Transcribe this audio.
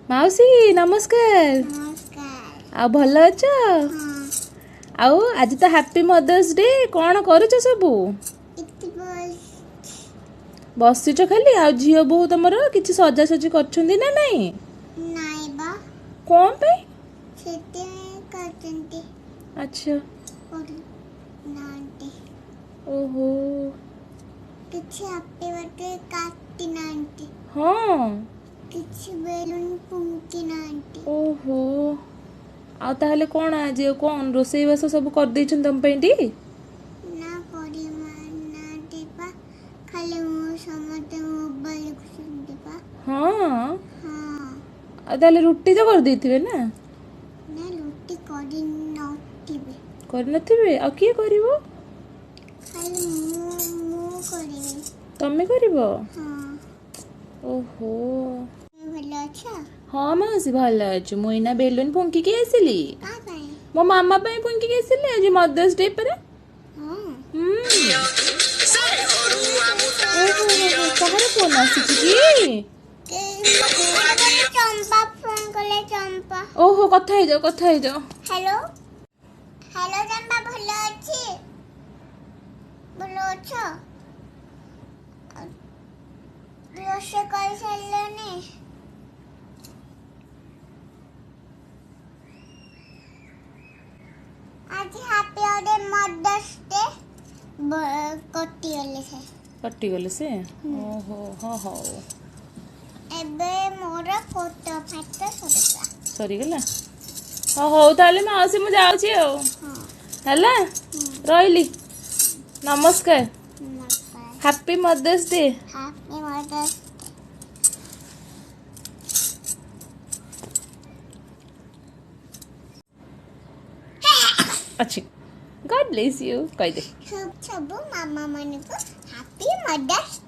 ମାଉସୀ ନମସ୍କାର। ନମସ୍କାର। ଆଉ ଭଲ ଅଛ? ହଁ। ଆଉ ଆଜି ତ ହାପି ମଦର୍ସ ଡେ, କ'ଣ କରୁଛ ସବୁ? ଏଠି ବସ। ବସିଛ ଖାଲି? ଆଉ ଝିଅ ବୋହୂ ତମର କିଛି ସଜାସଜି କରିଛନ୍ତି ନା ନାଇଁ? ନାଇଁ ବା। କ'ଣ ପାଇଁ? ସେଥିପାଇଁ କରିଛନ୍ତି। ଆଚ୍ଛା। କରୁନାହାନ୍ତି। ଓହୋ। କିଛି ହାପି ବର୍ଥଡେ କାଟି ନାହାନ୍ତି। ହଁ। କିଛି ବେଲୁନ ଫୁଙ୍କି ନାହାନ୍ତି। ଓହୋ, ଆଉ ତାହେଲେ କ'ଣ ଆଜି ଆଉ କ'ଣ ରୋଷେଇବାସ ସବୁ କରିଦେଇଛନ୍ତି ତମ ପାଇଁ ଟି? ନା, କରିନାହାନ୍ତି ବା। ଖାଲି ମୁଁ ସମସ୍ତେ ମୋବାଇଲ ଦେଖୁଛନ୍ତି ବା। ହଁ। ହଁ। ଆଉ ତାହେଲେ ରୁଟି ତ କରିଦେଇଥିବେ ନା? ନା, ରୁଟି କରିନଥିବେ। କରିନଥିବେ? ଆଉ କିଏ କରିବ? ଖାଲି ମୁଁ କରିବି। ତମେ କରିବ? ହଁ। ଓହୋ। ଭଲ ଅଛ? ହଁ ମାଉସୀ, ଭଲ ଅଛି। ମୁଁ ଏଇନା ବେଲୁନ ଫୁଙ୍କିକି ଆସିଲି। କାହା ପାଇଁ? ମୋ ମାମା ପାଇଁ ଫୁଙ୍କିକି ଆସିଲି। ଆଜି ମଦର୍ସ ଡେ ପରା। ହଁ। ହୁଁ। ଓହୋ ହୋ, କାହାର ଫୋନ ଆସିଛି କି? ଚମ୍ପା ଫୋନ କଲେ, ଚମ୍ପା। ଓହୋ, କଥା ହେଇଯାଅ, କଥା ହେଇଯାଅ। ହ୍ୟାଲୋ, ହ୍ୟାଲୋ ଚମ୍ପା, ଭଲ ଅଛି? ଭଲ ଅଛ? ରୋଷେଇ କରିସାରିଲଣି? ଆଜି ହାପି ଗୋଟେ ମଦର୍ସ ଡେ। କଟିଗଲେ ସେ। କଟିଗଲେ ସେ? ଓହୋ, ହଁ, ହଉ। ଏବେ ମୋର ଫଟୋ ଫାଟୋ ସରିଗଲା। ସରିଗଲା? ହଁ, ହଉ ତାହେଲେ ମାଉସୀ, ମୁଁ ଯାଉଛି ଆଉ। ହଁ। ହେଲା, ରହିଲି, ନମସ୍କାର। ନମସ୍କାର। Happy mother's day. Happy mother's. ଅଛି। ଗଡ୍ ବ୍ଲେସ୍ you କହିଦେ। ସବୁ ମାମା ମାନଙ୍କୁ ହାପି ମଦର୍ସ